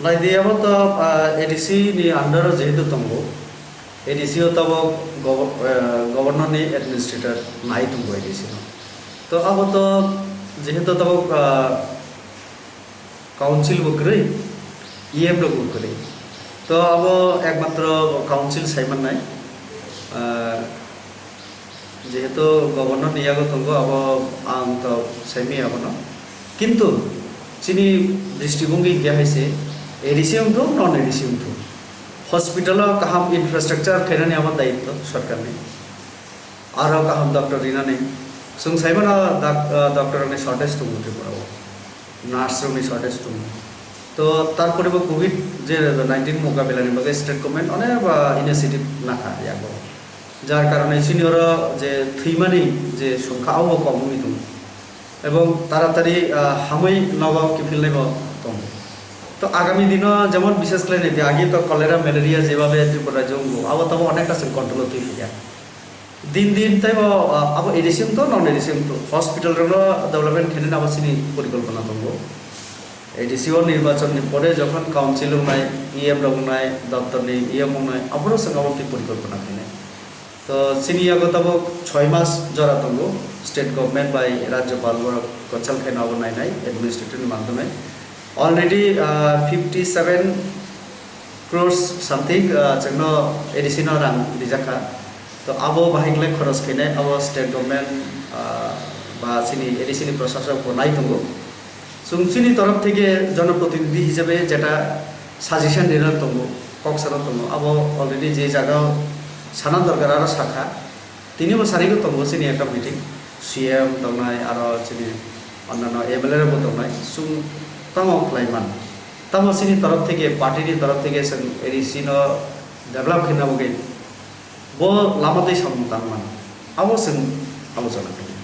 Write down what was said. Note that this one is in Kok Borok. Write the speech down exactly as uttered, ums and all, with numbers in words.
Naidi abo to, ah, A D C ni under o jehetu tongo, A D C o tabok gobo-, eh, governor ni administrator nai tongo A D C no. To abo to jehetu tabok, ah, council bo kwrwi, E M rok bo kwrwi. To abo ekmatro council sai mannai. Ah, Jehetu governor ni yago tongo, abo ang to saimaya abono. Kintu chini dristibongwi hinkhe hai se A D C wngthung, non A D C wngthung, hospital o kaham infrastructure khainani abo daitto sorkarni. Aro kaham doctor rinani. Chwng saimano dak-, ah, doctor rokni shortage tongo Tripura o. Nurse rokni shortage tongo. To tarpore bo covid je nineteen mokabela ni bagwi state government onek ba initiative nakha yago. Jar karone chini oro je thwimani je songkha abo kok wngwi tongo. Ebong taratari, ah, hamwi nogo kiphilnai bo tongo. To agami dino jemon bishes khlai nai di, agi to cholera, malaria jebabe Tripura rajyo wngo, abo tabo onekta chwng control o twi phaikha. Din din teibo, ah, abo A D C wngto, non A D C wngto, hospital rokno development khainani abo chini porikolpona tongo. A D C o nirbachon ni pore jokhon council wngnai, E M rok wngnai, doptor ni E M wngnai, abono chwng abo twi porikolpona khainai. To chini yago tabok choi mas jora tongo, state government bai rajyopal borok consult khaina abo nainai, administrator ni madhyome. Already, ah, fifty seven crores something, ah, chwngno A D C no rang rijak kha. To abo bahai khlai khoros khainai abo state government, ah, ba chini A D C ni prosasok bo nai tongo. Chwng chini torof theke jonoprotinidhi hisabe jeta suggestion rina tongo, kok sana tongo, abo already je jaga sana dorkar aro sakha. Tini bo sari bo tongo chini ekta meeting, C M tongnai aro chini onnano M L A rok bo tongnai, chwng tamo khlai man. Tamo chini torof theke, party ni torof theke chwng A D C no develop khaina bagwi bo lama twi samung tang man. Abo chwng abo jana khainai.